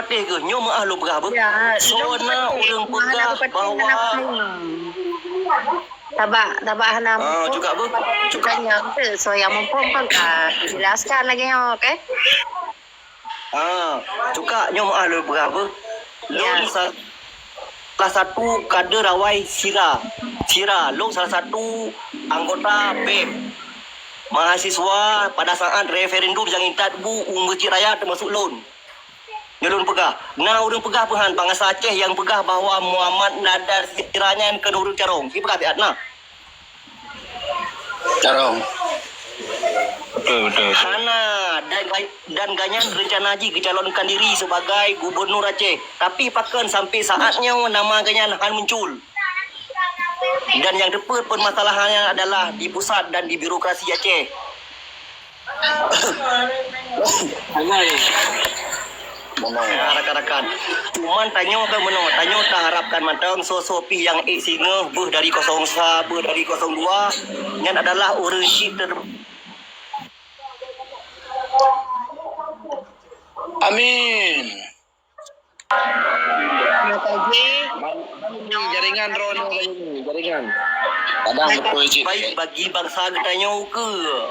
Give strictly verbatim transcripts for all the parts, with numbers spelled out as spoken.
Patéh geuh, nyoe meu'ah lôn peugah beuh. Ya, soe na ureueng peugah bahwa. Tabak, tabak hana muphom. Cuka beuh. Cuka. Tanya tu, soe nyang muphom kan ka jelaskan lagèe nyoe, okey? Ah, cuka nyoe meu'ah lôn peugah beuh. Ya. Lôn sa-, salah satu kader awai sira. Sira, lôn salah satu anggota bem. Mahasiswa pada saat referendum nyang intat bu u Mesjid Raya teumasuk lôn. Nyoe lôn peugah, na ureueng peugah peuhan bansa Aceh nyang peugah bahwa Muhammad Nadar Sira nyan keu ureueng carông. Sipeugah siat na? Carông. Betul, betul, betul. Hana, dan ga-, dan ganyan rencana jih geucalonkan diri sebagai gubernur Aceh. Tapi pakon sampai saat nyoe nama ganyan han muncul. Dan nyang teupeu permasalahannya adalah di pusat dan di birokrasi Aceh. Nah, rakan-rakan. Cuman tanyoe kan meunoe, tanyoe taharapkan mantong soe-soe pih nyang ék singoh beuh dari kosong sa, beuh dari kosong dua, nyan adalah ureueng cit ter- Amin. Maka jih, jaringan droeneuh lagèe nyoe, jaringan. Kadang beutôi cit. Baik bagi bansa geutanyoe keu.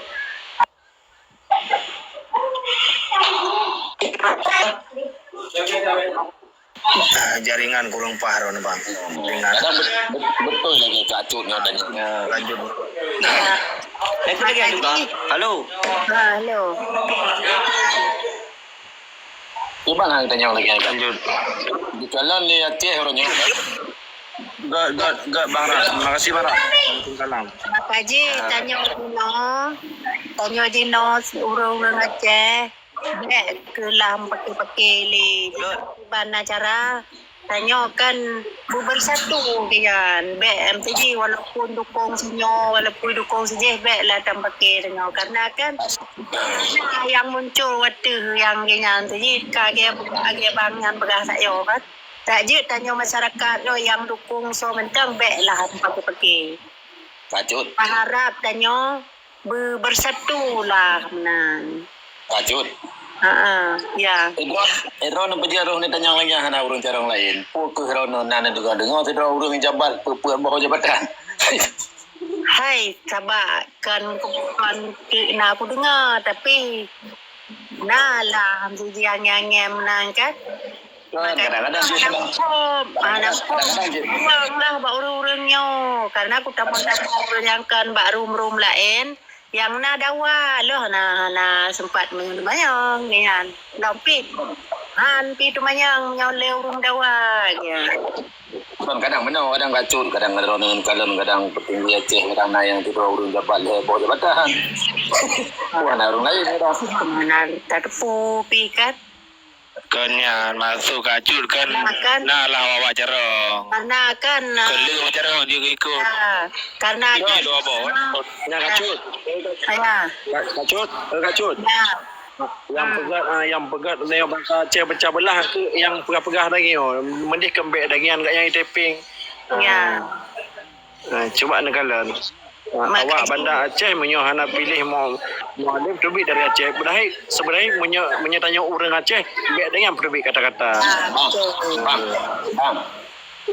Ah, jaringan kurang pah droeneuh, Bang. Jaringan. Kadang bet-, bet-, beutôi lagèe Kak Cut nyoe tadi. Ya, lanjut. Nah, lagi, lagi, lagi. Halo. Ha, halo. Cuba lah tanya lagi. Lanjut. Di jalan di Aceh orang nyoe. Gak, gak, gak, Bang Ras. Makasih, Bang Ras. Waalaikumsalam. Maka jih, tanyoe dinoe, tanyoe dinoe ureueng-ureueng Aceh, bèk keulah paké-paké lé. Ban acara, tanyoe kan beubersatu kian. Bèk M T J walaupun dukung sinyoe, walaupun dukung sijih, bèk lah tapaké tanyoe. Karena kan, na nyang muncul watèe nyang kian M T J, ka lagèe, lagèe bang nyan peugah sayoe kan. Tak jeuet tanyoe masyarakat nyoe nyang dukung soe mantong, bèk lah tapaké-paké. Ka Cut. Meuharap tanyoe be-, bersatu lah meunan. Ka Cut. Ha, ya. Idroe, Idroe neupeujeuet roh neutanyong lagèe hana ureueng carông laén. Peue keuh droeneuh na neudeungoe-deungoe sidroe ureueng jabat peue-peue boh jabatan? Hai, sabab kan, kan na kudeungoe, tapi na lah jijiang-jiang meunan kan. Kan, kadang-kadang jih hana muphom, hana muphom. Kadang-kadang jih. Pulang lah bak ureueng-ureueng nyoe. Karena kutamong-tamong ureueng nyang kon bak rum-rum laén, nyang na dawa, lôn hana, hana sempat meunyoe teumanyong, nyan. Lôn pih, han pih teumanyong, meunyoe lé ureueng dawa, nyan. Kan kadang meunoe, kadang Ka Cut, kadang droeneuh kalon, kadang peutinggi Aceh, kadang na nyang sidroe ureueng jabat lhèe boh jabatan. Wah, na ureueng laén kadang. Meunan tateupeue pih kan. Kon nyan, maksud Ka Cut kan, ya, kan? Na lah awak carông. Karena kan, ah, kon lheueh carông jeuet ikot. Ya, karena kan, dua boh, eh? Nah, Ka Cut. Ya. Ka, Ka Cut, eh, Ka Cut. Ya. Nyang peugah, ah, nyang peugah nyoe bansa Aceh pecah beulah keu nyang peugah-peugah lagèe nyoe. Meudeh keu bèk lagèe nyan gak nyang itapéng. Ya. Ah. Ah, cuba neukalon. Ah, awak Banda Aceh meunyoe hana piléh Mu-, Mualem teubiet dari Aceh. Padahai seubeunajih meunyoe, meunyoe tanyoe ureueng Aceh, bèk deungon teubiet kata-kata. Ah, betul. Bang, bang, bang.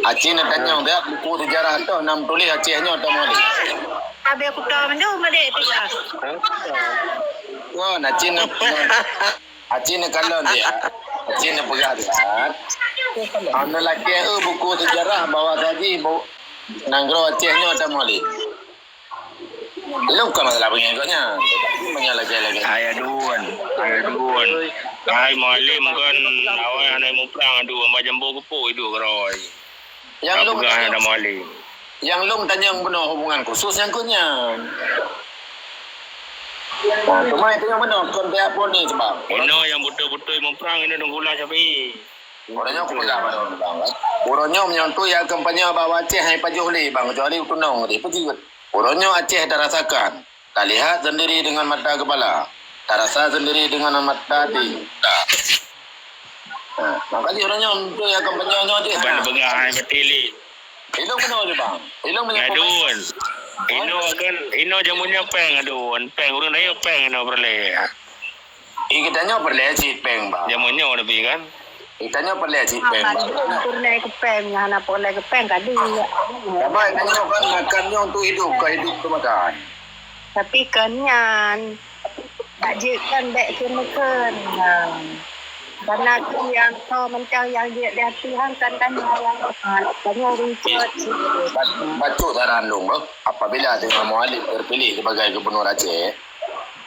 Aceh neutanyong dak buku sejarah toh na meutuléh Aceh nyoe atau Mualem? Habéh kuto mandum adik tu lah. Hah? Wah, Aceh na Aceh neukalon dia. Aceh neupeugah dia. Hana lakèe, eh, buku sejarah bahwa saji bu-, nanggroe Aceh nyoe ada Mualem. Lôn bukan masalah pengikutnya. Tapi meunyoe lagèe-lagèe. Hai adun, hai adun. Hai Mualem kan awai hana muprang adun, ba jambo geupok iduk keuroi. Nyang lôn peugah hana Mualem. Nyang lôn tanyong bunoe hubungan khusus nyang keu nyan. Nah, teuma tanyong bunoe kon pihak Polri sebab. Inoe nyang beutôi-beutôi muprang inoe Teungku Lah Syafi'i. Uroe nyoe kupeugah bak droeneuh, Bang. Uroe nyoe meunyoe tu ya kampanye bak Aceh hai pajoh lé, Bang, kecuali tunong tadi. Peue jeuet? Uroe nyoe Aceh tarasakan. Talihat sendiri dengan mata kepala, tarasa sendiri dengan mata hati. Nah, makajih uroe nyoe untuk ya kampanye nyoe jih. Ban peugah hai beutôi lé. Ilong meunoe je, Bang. Ilong meunoe. Ngadun. Inoe kan, inoe jameun nyoe péng ngadun. Péng ureueng rayeuk péng inoe peureulèe. Ih, geutanyoe peureulèe cit péng, Bang. Jameun nyoe leubeh kan. Itanyoe peureulèe cit péng. Hana peureulèe keu péng, hana peureulèe keu péng ka deuek. Saban itanyoe kan makan nyoe untuk hidup, ka hidup untuk makan. Tapi kan nyan, tak jeuet kan bèk keuneukheun. Nah. Karena tu nyang soe mantong nyang jeuet di ateueh kan tanyoe nyang, ah, tanyoe ureueng cot. Ba-, bacut saran lôn, beuh. Apabila teungoh Mualem terpilih sebagai gubernur Aceh,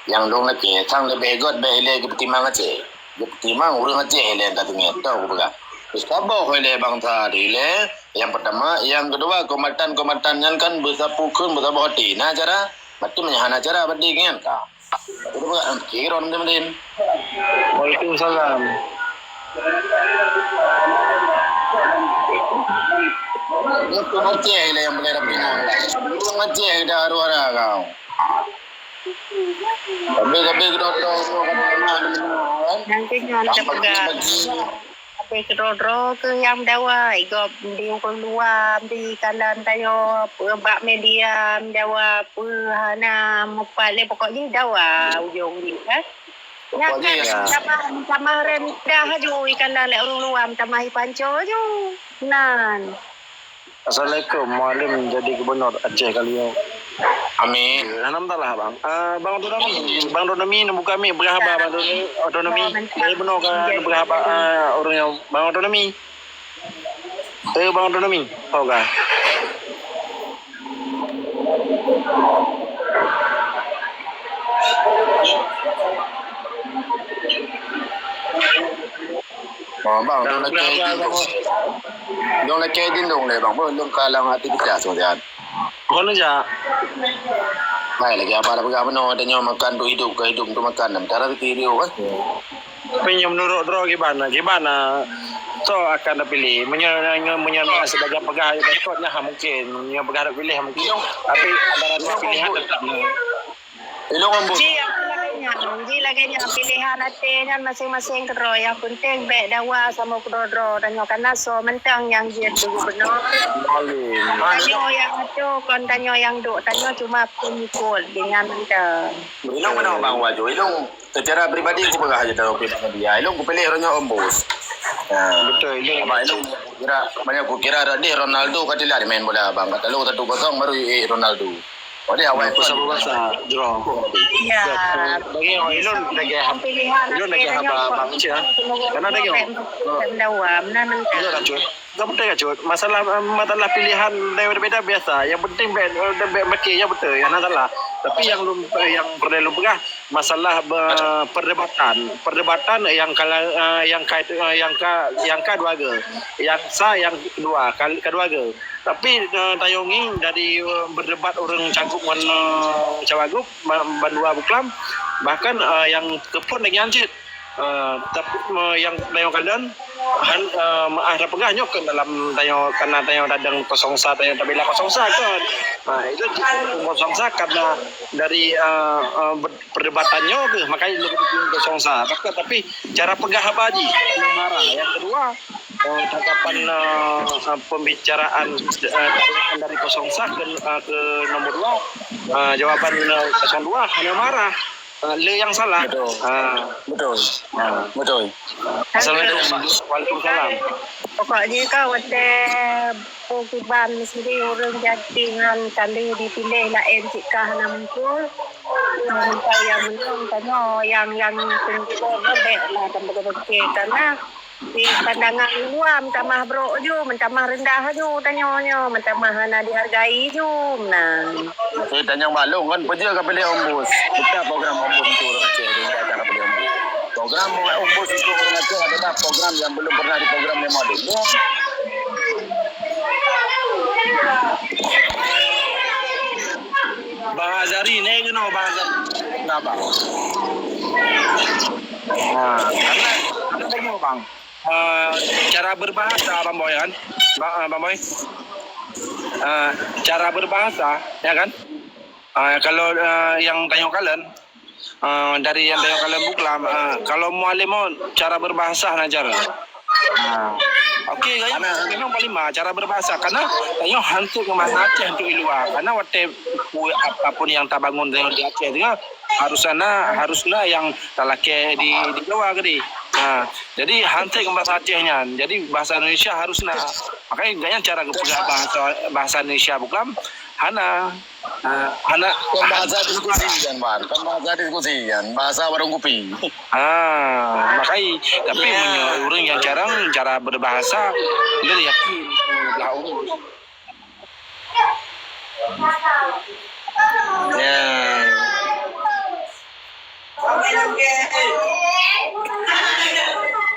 nyang lôn lakèe, sang leubeh göt bèk ilèe geupeutimang Aceh. Geupeutimang ureueng Aceh ilèe ka teungoh, toh kupeugah. Saboh ilèe bansa teuh ilèe, nyang peurtama, nyang keudua, kombatan-kombatan nyan kan beusapeue kheun, beusaboh até. Na cara? Berarti meunyo hana cara, berarti nyan ka. Kupeugah, kira meutin-meutin. Waalaikumsalam. Itu Aceh lah yang boleh rapi. Ureueng Aceh dah arwah dah kau. Habis-habis keudroe-droe semua kan. Nyang keunyoe anda peugah. Habis keudroe-droe keu nyang meudawa, i gob di ureueng luwa, di kalan tanyoe, peue bak media meudawa, peue hana mupat lé, pokok jih dawa ujong jih, kan. Nyan kan tamah, tamah rendah aju i kalan lé ureueng luwa, tamah i panco aju. Nan. Assalamualaikum, Mualem jadi gubernur Aceh kali nyoe. Amin. Alhamdulillah, Bang. Ah, Bang Otonomi, Bang Otonomi neubuka mic, peugah haba Bang Otonomi. Otonomi. Dari bunoe ka peugah haba, ah, ureueng nyoe. Bang Otonomi. Eh, Bang Otonomi. Oh, ka. Oh, bang, dong lakèe dindong. Dong lakèe dindong lé, bang. Bang, dong kalang aktivitas tu, kan. Kon jak. Baik lagi, apa dah pegang menu, ada nyawa makan tu hidup, ke hidup tu makan. Dan cara tu video, kan. Tapi nyoe menurut droe kiban, kiban, ah, soe akan dipilih. Meunyoe, meunyoe, meunyoe sebagai peugah, ya, ikut nyan, ha, mungkin. Meunyoe peugah dipilih, mungkin. Tapi antara dua pilihan tetap. Ilong Ombus. Ji, aku lagèe nyan. Ji lagèe nyan, pilihan até nyan masing-masing keudroe. Yang penting bèk dawa sama keudroe-droe. Dan nyoe kana soe mantong nyang jeuet keu gubernur. Tanyoe nyang atuh, kon tanyoe nyang duek. Tanyoe cuma pengikut dengan mantong. Ilong mana bang Wajo? Ilong secara pribadi aku peugah aja tahu pribadi dia. Ilong aku pilih Ronyo Ombus. Nah, betul, ilong. Abang ilong kira banyak aku kira tadi Ronaldo katila main bola bang. Kata lu satu kosong baru eh Ronaldo. Oh, dia awal aku sabar bahasa, Jero. Ya. Bagi orang ilong lagi ham. Ilong lagi haba bang Cia. Karena lagi orang. Dawa, benar mantap. Ilong lanjut. Enggak betul kan, Cut? Masalah, em, masalah pilihan beda-beda biasa. Yang penting bèk, eh, bèk maké, ya betul, ya hana salah. Tapi yang lôn, eh, yang peureulèe lôn peugah, masalah be-, perdebatan. Perdebatan yang kala-, eh, yang ka, eh, yang ka, yang ka dua ge. Yang sa yang kedua, kal-, ka dua ge. Tapi, eh, tayong ngi dari, eh, berdebat ureueng cagup ngon, eh, cawagup, ma-, bandua buklam, bahkan, eh, yang keupon lagi hanjeuet. Eh, tapi, eh, yang tayong kalon, han, eh, meu'ah tapeugah nyoe keu dalam tayong, kana tayong tadeng kosong sa, tayong tabila kosong sa kan. Nah, itu kosong sa karena dari, eh, eh, ber-, perdebatan nyoe keuh, makanya lebih kosong sa. Tapi, tapi cara peugah haba jih, marah. Yang kedua, eh, tanggapan, eh, eh, pembicaraan, eh, dari kosong sa ke, eh, ke nomor dua, eh, jawaban, eh, kosong dua hana marah. Ah, le nyang salah. Betul. Ah. Betul. Ah. Betul. Assalamualaikum, Pak. Waalaikumsalam. Pokok jih ka watèe peue kiban sendiri ureueng jati ngon kali dipiléh laén cit ka hana muncul. Sampai nyang menang tanyoe nyang, nyang pengikut bèk lah dan betul-betul karena Di pandangan luwa meutamah brok ju, meutamah reundah ju tanyoe nyoe, meutamah hana dihargai ju meunan. Okey, tanyong bak lôn kan, peue jeuet ka piléh Ombus? Kita program Ombus untuk orang Aceh, sehingga kita ka piléh Ombus. Program Ombus untuk orang Aceh adalah program yang belum pernah diprogram lé Mualem. Bang Azhari, neu keunoe Bang Azhari. Kenapa? Nah, karena, karena tengok Bang. Eh, cara berbahasa, Bang Boy, kan? Ba-, eh, Bang Boy? Eh, cara berbahasa, ya kan? Eh, kalau, eh, yang tayong kalon, eh, dari yang tayong kalon buklam, eh, kalau Mualem, cara berbahasa na cara. Ah. Okey, kayu memang paling ma cara berbahasa. Karena tayong hantu ngon Aceh untuk di luar. Karena watèe apapun yang tabangun di Aceh tu, harus sana, harus na yang talakèe di, di Jawa ke di. Ha, jadi han treb ngon bahasa Aceh nyan. Jadi bahasa Indonesia harus na. Makanya gobnyan cara geupeugah bahasa, bahasa Indonesia buklam hana. Ha, hana. Kon bahasa diskusi kan, Wan. Kon bahasa diskusi kan. Bahasa warung kopi. Ha, makanya tapi meunyoe ureueng nyang carang cara berbahasa, dia yakin lah. Ya.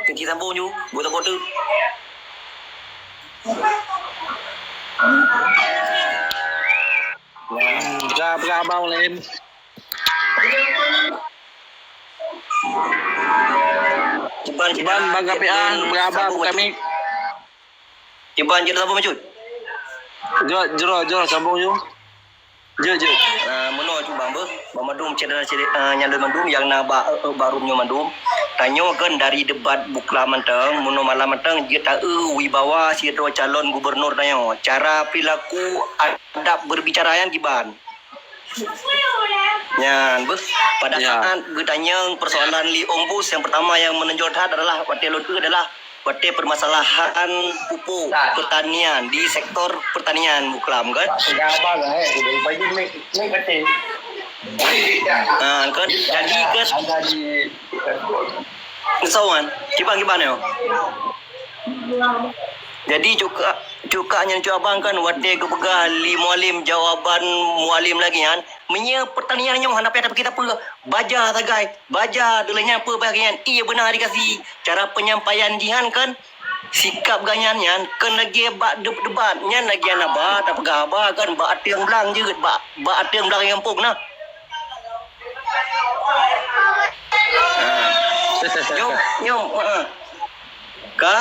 Teuki sambung ju, buat apa tu? Peugah, peugah abang lain. Kiban, kiban, bang Kapian, peugah abang kami. Kiban je sambung bacut. Jeuet, jeuet, jeuet, sambung ju. Jeuet, jeuet. Ah, meunoe tu bang beuh, bang mandum syedara-syedara, ah, nyang lôn mandum nyang na bak, eh, eh, bak room nyoe mandum. Tanyoe kan dari debat buklam mantong, meunoe malam mantong jeuet taeu wibawa sidroe calon gubernur tanyoe. Cara perilaku adab berbicara nyan kiban. Nyan, beuh, pada saat geutanyong persoalan li Ombus, yang pertama yang menonjol that adalah watèe lôn eu adalah watèe permasalahan pupuk pertanian di sektor pertanian buklam kan? Ah, kan? Jadi kan Soe wan, kiban-kiban nyoe. Jadi cuka, cuka nyan cuba bang kan watèe geupeugah li Mualim jawaban Mualim lagèe nyan, meunyoe pertanian nyoe hana payah tapikir sapeue, baja sagai, baja deuh lheuh nyan peue bagian, iya beuna dikasih. Cara penyampaian jihan kan, sikap gobnyan nyan kan lagèe bak deb-, debat nyan lagèe hana ba tapeugah haba kan bak ateueng blang jeuet, bak, bak ateueng blang gampông na. Ha. Nyoe, nyoe, ha. Ka,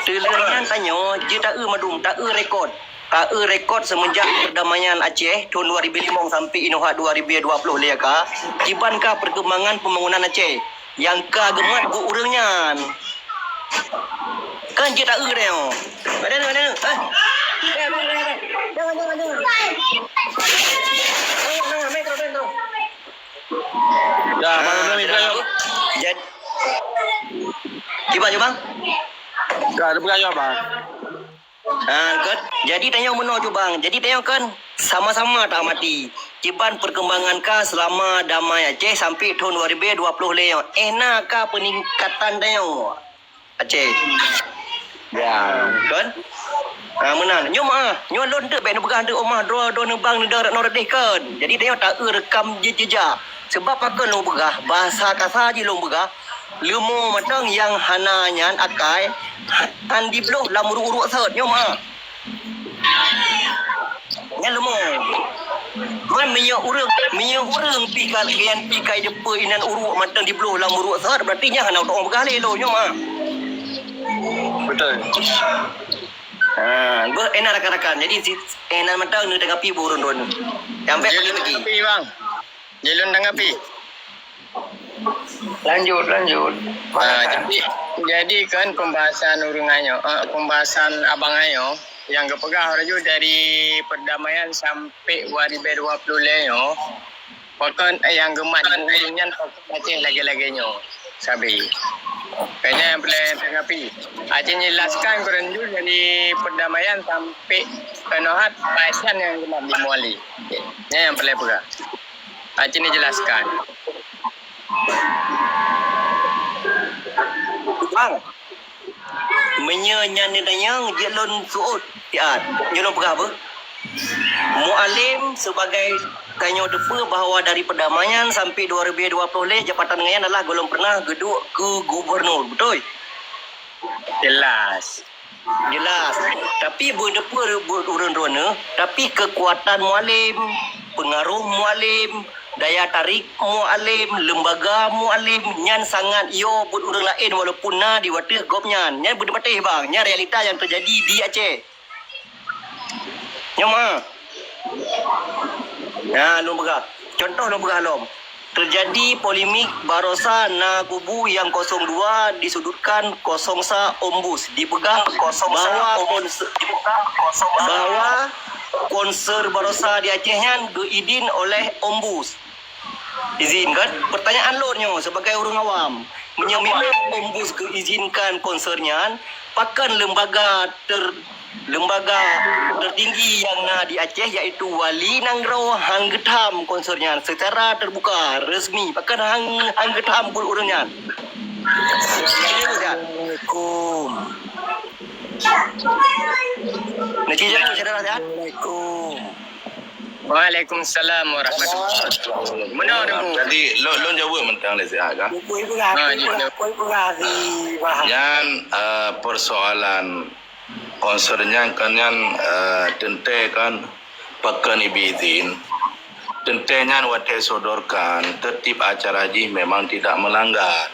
teuleueng nyan tanyoe, jeuet taeu mandum, taeu rekod. Taeu rekod seumeunjak perdamaian Aceh thôn dua ribu lima sampai inoe dua ribu dua puluh lhèe ka, kiban ka perkembangan pembangunan Aceh nyang ka geumat buet ureueng nyan. Kan jeuet taeu tanyoe. Ada ni, ada ni. Eh. Jangan, jangan, jangan. Jangan, jangan, jangan. Ya, Bang, ah, Ibrahim, Ibrahim. Jad-, kiban, kiban? Ya, ada peugah, ya, Bang. Ha, kan? Jadi tanyoe meunoe ju bang. Jadi tanyoe kan sama-sama ta amati kiban perkembangan ka selama damai Aceh sampai thôn dua ribu dua puluh lhèe nyoe. Eh na ka peningkatan tanyoe Aceh. Ya. Kan? Ha, meunan. Nyoe mah, nyoe lôn teuk bèk neupeugah teuk omah droe droe neubang neudong rat noe rat deh kan. Jadi tanyoe taeu rekam je-, jejak. Sebab pakon lôn peugah, bahasa kasa jih lôn peugah, leumo mantong nyang hana nyan akai, han dibloh lam uruek-uruek sot nyoe mah. Nyan leumo. Man meunyoe ureueng, meunyoe ureueng pi ka lagèe nyan pi ka jiteupeu inan uruek mantong dibloh lam uruek sot, berarti nyan hana teupeugah lé lôn nyoe mah. Beutôi. Ha, beuh, eh, na rakan-rakan. Jadi, si, eh, na mantong neutanggapi beuh ureueng droeneuh. Sampai jadi lagi. Tapi, Bang. Jilun tanggapi. Lanjut, lanjut. Ah, jadi, jadi kan pembahasan ureueng nyoe, ah, pembahasan abang nyoe nyang geupeugah laju dari perdamaian sampai dua ribu dua puluh lhèe nyoe, pakon, eh, nyang geumat ureueng nyan pakon Aceh lagèe-lagèe nyoe. Sabe. Kayaknya yang perlu tanggapi. Aceh jelaskan kurang jauh dari perdamaian sampai kenohat pasan yang geumat di Muali. Nyan yang perlu peugah. Aceh ni jelaskan. Bang, meunyoe nyan neutanyong, jeuet lôn seuôt siat. Jeuet lôn peugah apa? Mualem sebagai tanyoe teupeu bahwa dari perdamaian sampai dua ribu dua puluh lhèe jabatan nyan adalah gohlom pernah geuduek keu gubernur, beutôi? Jelas. Jelas. Tapi beudeupeu buet ureueng droeneuh, tapi kekuatan Mualem, pengaruh Mualem, daya tarik Mualem, lembaga Mualem nyan sangat yo buet ureueng laén walaupun na di watèe gobnyan. Nyan beudeupeu bang, nyan realita nyang terjadi di Aceh. Nyoe mah. Nah, lôn peugah. Contoh lôn peugah lom. Terjadi polemik barosa na kubu nyang kosong dua disudutkan kosong sa Ombus. Dipeugah bahwa konse-, bahwa konser barosa di Aceh nyan geuidin oleh Ombus. Izin kan? Pertanyaan lôn nyoe sebagai ureueng awam. Meunyoe memang Ombus geuizinkan konser nyan, pakon lembaga ter-, lembaga tertinggi nyang na di Aceh, yaitu Wali Nanggroe, han geutham konser nyan secara terbuka, resmi? Pakon han, han geutham buet ureuëng nyan? Assalamualaikum. Nasi jamu, saudara sihat? Assalamualaikum. Waalaikumsalam warahmatullahi wabarakatuh. Meunoe, Teungku. Jadi, lôn, lôn jaweueb mantong lé siat, kan? Pui peugah, Ah, pui ya, peugah, ya. Pui peugah, si Bahar. Nyan, eh, persoalan konser nyan kan nyan, eh, teuntèe kan pakon ibi izin. Teuntèe nyan watèe sodorkan, tertib acara jih memang tidak melanggar.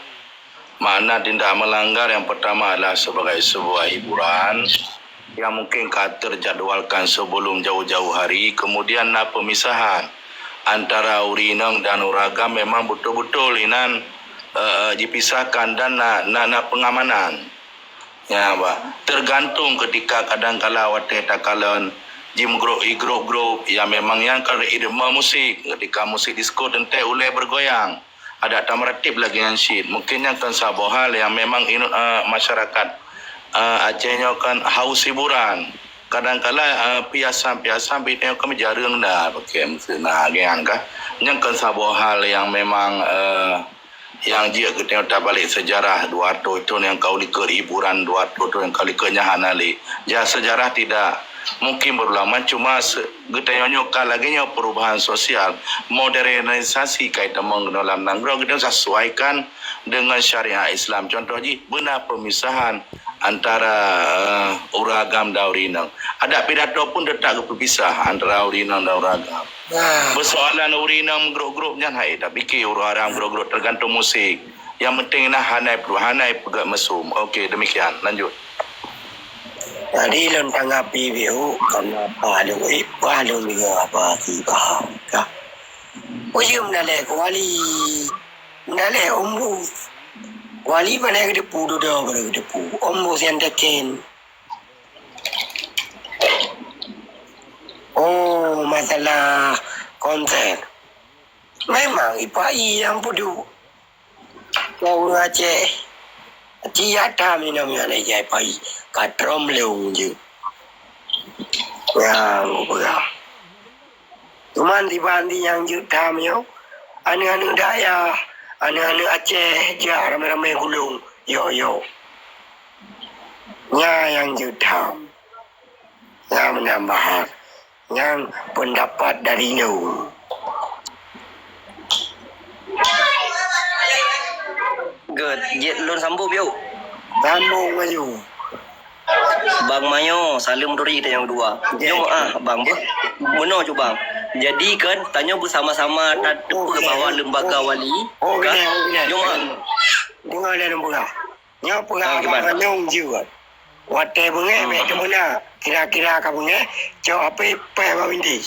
Makna tindak melanggar yang pertama adalah sebagai sebuah hiburan yang mungkin ka terjadwalkan sebelum jauh-jauh hari, kemudian na pemisahan antara ureueng inong dan ureueng agam memang betul-betul inan, eh, dipisahkan dan na, na, na pengamanan. Ya, bah, tergantung ketika kadangkala watèe takalon jimeugrôp i grup-grup, ya memang nyan kan irama musik, ketika musik disko teuntèe ulèe bergoyang. Adak tameuratéb lagèe nyan cit. Mungkin nyan kan saboh hal nyang memang inut, eh, masyarakat, eh, Aceh nyoe kan haus hiburan. Kadangkala, eh, piasan-piasan bit nyoe kan jareueng na pakèk meuseuna lagèe nyan kah. Nyan kan saboh hal nyang memang, eh, nyang jeuet geutanyoe tabalek sejarah dua ratus thon nyang ka u likot, hiburan dua ratus thon nyang ka u likot nyan hana lé. Ya, sejarah tidak mungkin berulang, cuma se-, geutanyoe nyoe ka lagèe nyoe perubahan sosial, modernisasi ka itamong keunoe lam nanggroe, geutanyoe sesuaikan dengan syariat Islam. Contoh jih, beuna pemisahan antara, eh, ureueng agam dan ureueng inong. Adak pidato pun teutap geupeupisah antara ureueng inong dan ureueng agam. Nah. Persoalan ureueng inong grup-grup nyan hai tapike ureueng agam grup-grup tergantung musik. Yang penting nah hana, hana peugah mesum. Okey, demikian. Lanjut. Jadi lôn tanggapi biu, karena palu, eh, palu juga apa sih paham kah? Ujung dah leh kuali, dah leh ombus. Kuali mana ke depu, duda pada ke depu. Ombus yang teken. Oh, masalah konser. Memang ipai yang pudu. Kau Aceh. Tiada minum yang ada jai pai. Katrom leung je. Yang berah. Cuman tiba-tiba yang je tam yo. Aneuk-aneuk dayah, aneuk-aneuk Aceh jak ramai-ramai gulung. Yo, yo. Nya yang je tam. Nya menambah. Nyang pendapat dari lôn. Good. Jeuet lôn sambung, yuk. Sambung laju. Bang Mayo, saleuem turi tanyoe dua. Jeuet. Nyoe ah, Bang, beuh. Meunoe cubang. Jadi kan, tanyoe beusama-sama tateupeue bahwa lembaga wali, oh, kan? Nyoe ah. Dengar dia lembaga. Nyoe peugah abang Anong jeuet. Watèe beungèh bèk teumeuna. Kira-kira ka beungèh, cok apèh pèh bak binti.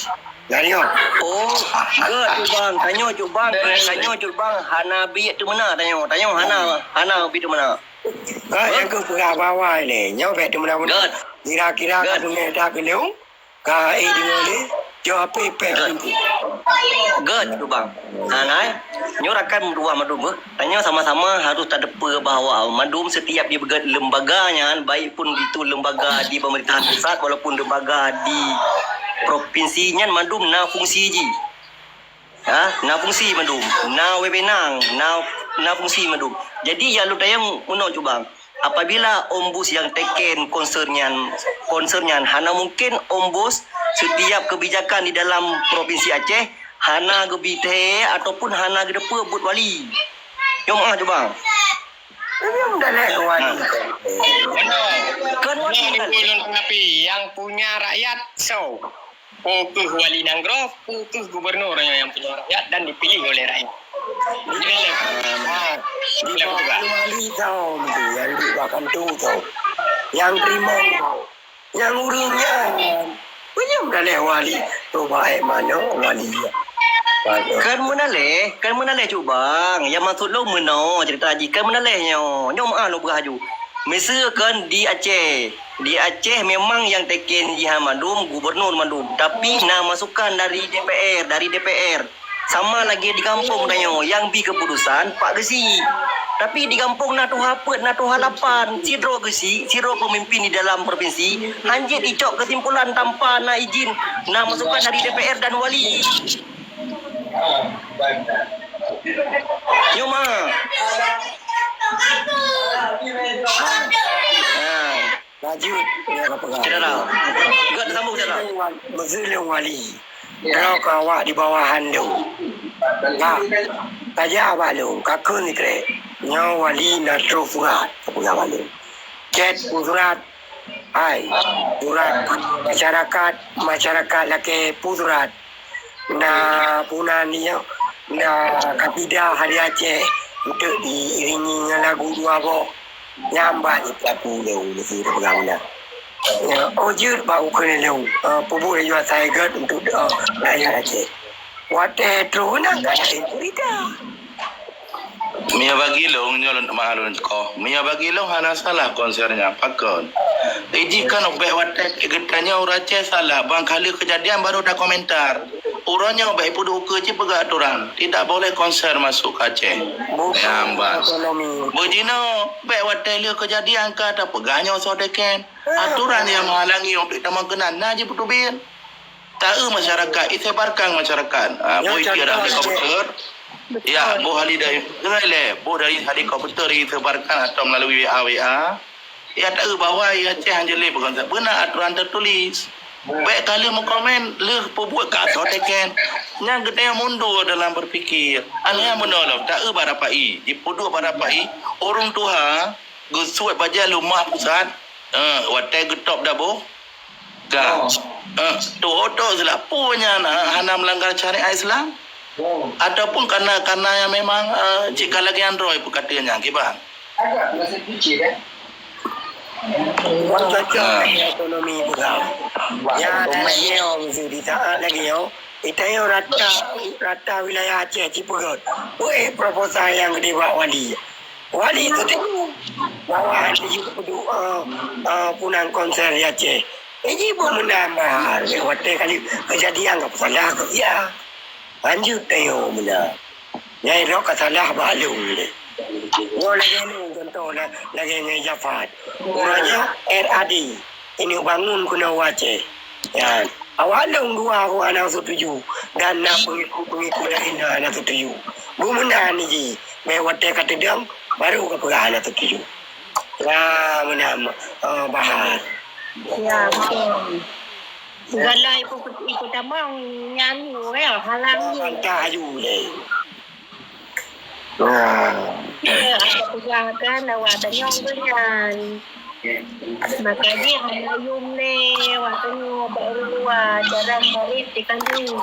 Nyan nyoe. Oh, gèt cubang. Tanyoe cubang. Tanyoe cubang. Hana bèk teumeuna tanyoe. Tanyoe hana, hana bèk teumeuna. Ka nyang keu peugah bak awai lé. Nyoe bèk teumeuna-meuna. Kira-kira ka beungèh that keuneuk. Ka, eh, deungoe lé, jaweueb apèh-apèh pintoe. Gèt, gèt, bang. Ha, nah, eh. Nyoe rakan meutuwah mandum, eh. Tanyoe sama-sama harus tateupeue bahwa mandum setiap dipeugèt lembaga nyan, baik pun itu lembaga di pemerintahan pusat, walaupun lembaga di provinsi nyan mandum na fungsi jih. Ha, na fungsi mandum, na wewenang, na, na fungsi mandum. Jadi, nyang lôn tanyong meunoe cubang, apabila ombus nyang teken concern nyan, concern nyan, hana mungkin ombus setiap kebijakan di dalam Provinsi Aceh hana geubri thèe ataupun hana geuteupeue buet wali. Nyoe meuah cubang. Kan wali. Nah, itu lôn tanggapi, yang punya rakyat soe? Peu kheueh wali nanggroe, peu kheueh gubernur nyang punya rakyat dan dipilih oleh rakyat. Jadi, ah, di bawah wali soe tu, yang di bawah kantor soe. Yang terima soe. Nyang ureueng nyan, meunyoe meudaléh wali, tu baét manoe wali. Kan meudaléh, kan meudaléh cubang. Nyang maksud lôn meunoe ceurita jih, kan meudaléh nyoe. Nyoe meuah lôn peugah aju. Miseue kan di Aceh. Di Aceh memang nyang teken jiha mandum, gubernur mandum. Tapi na masukan dari D P R, dari D P R. Sama lagèe di gampông tanyoe, nyang bi keuputusan Pak Geuchik. Tapi di gampông na tuha peuet, na tuha lapan, sidroe geuchik, sidroe peumimpin di dalam provinsi, hanjeuet icok keusimpulan tanpa na idin, na masukan dari D P R dan wali. Nyoe ma. Ha. Ha. Lanjut, ya, ka peugah. Syedara. Gèt sambung, syedara. Meuseuleueng wali. Droe keu awak di bawahan lôn. Ka. Ka jak bak lôn, ka kheun sikrek. Nyoe wali na troh surat, ka peugah bak lôn. Cét peue surat. Hai, surat masyarakat, masyarakat lakèe peue surat. Na puna nyoe, na kasida hari Aceh, untuk diiringi ngon lagu dua boh. Nyan bah jipeulaku lé ureueng sira peugah meunan. Ya, oh, jeuet bak ukeue lôn, eh, peubuet laju asai gèt untuk, eh, rakyat Aceh. Watèe troh meunan ka laén cerita. Meunyoe bagi lôn, nyoe lôn meu'ah lôn koh. Meunyoe bagi lôn hana salah konser nyan, pakon? Iji kan bèk watèe geutanyoe ureueng Aceh salah, ban ka lheueh keujadian baru takomentar. Uroe nyoe bèk peuduek ukeue cit peugah aturan, tidak boleh konser masuk ke Aceh. Bukan. Nyan ban. Otonomi. Beujinoe, bèk watèe lheueh keujadian ka tapeugah nyoe soe teken. Aturan nyang meuhalangi untuk tamong keunan na jipeuteubiet. Taeu masyarakat, isebarkan masyarakat. Ah, boh kira dari komputer. Ya, boh hari dari, dengar lé, boh dari hari komputer isebarkan atau melalui W A, W A. Ya, taeu bahwa ya Aceh hana lé bukan beuna aturan tertulis. Bèk ka lheueh meukomen, lheueh peubuet ka soe teken. Nyan geutanyoe mundur dalam berpikir. Aneh menolong, taeu bak rapai, jipeuduek bak rapai, ureueng tuha, geusuet bajèe lumah pusat, eh, watèe geutôb daboh, ka. Eh, tuho-tuho silap peue nyan, eh, hana melanggar syariat Islam? Ataupun karena, karena yang memang, eh, cit ka lagèe nyan droe peukata nyan, kiban? Agak masa kecil, eh? Wan cocok lagèe otonomi peugah. Ya, lagèe nyoe, mesti di saat lagèe nyoe, geutanyoe rata, rata wilayah Aceh cipeugot. Weh, proposal nyang geudeh bak wali. Wali tu tengok. Bahwa ada juga dua, uh, uh, punang konser di Aceh. Ini pun menambah. Watèe kali kejadian ka salah ke ya. Lanjut tayo mula. Nyai rok ka salah bak lôn ni. Nyoe lagèe ni contoh la-, lagèe ngai Jafar. Uroe nyoe R A D. Ini bangun keunoe u Aceh. Ya. Awak lôn dua ku hana setuju. Dan na pengikut-pengikut lain hana setuju. Bumeunan ji. Bèk watèe ka teudong, baru ka peugah hana setuju. Ya, meunan, eh, Bahar. Ya, betul. Segala ikut, ikut abang nyanyi, ya, halang je. Bantah aju lé. Nah. Ya, ada pegang kan, awak tanyong tu nyan. Maka dia hana yum lé, awak tanyong bak ureueng luwa, jarang marit di kandung.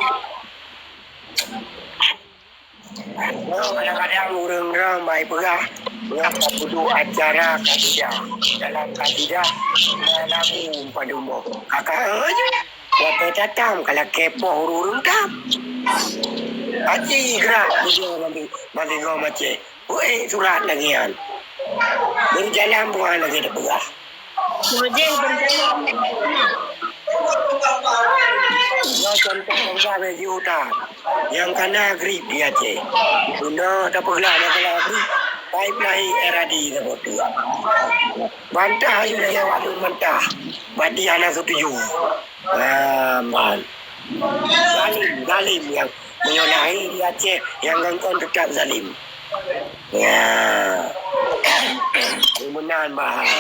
Nyoe kadang-kadang ureueng droe bai peugah, nyoe ka peuduek acara kasidah. Dalam kasidah, na lagu padum boh. Kakak, eh, watèe tatam ka lakèe poh ureueng-ureueng tam. Aci gerak bujur mandi, mandi gom Aceh. Weh, surat lagèe nyan. Beujalan bukan lagèe tapeugah. Mujih berjalan. Nyoe contoh bangsa bagi udah. Nyang kana grip di Aceh. Guna tapeuglah masalah grip. Baik lahé R A D saboh tu. Bantah ayu lagèe awak lôn bantah. Bati hana setuju. Ah, man. Zalim, zalim nyang meunyoe lahé di Aceh nyang gangkon teutap zalim. Ya. Meunan bahai.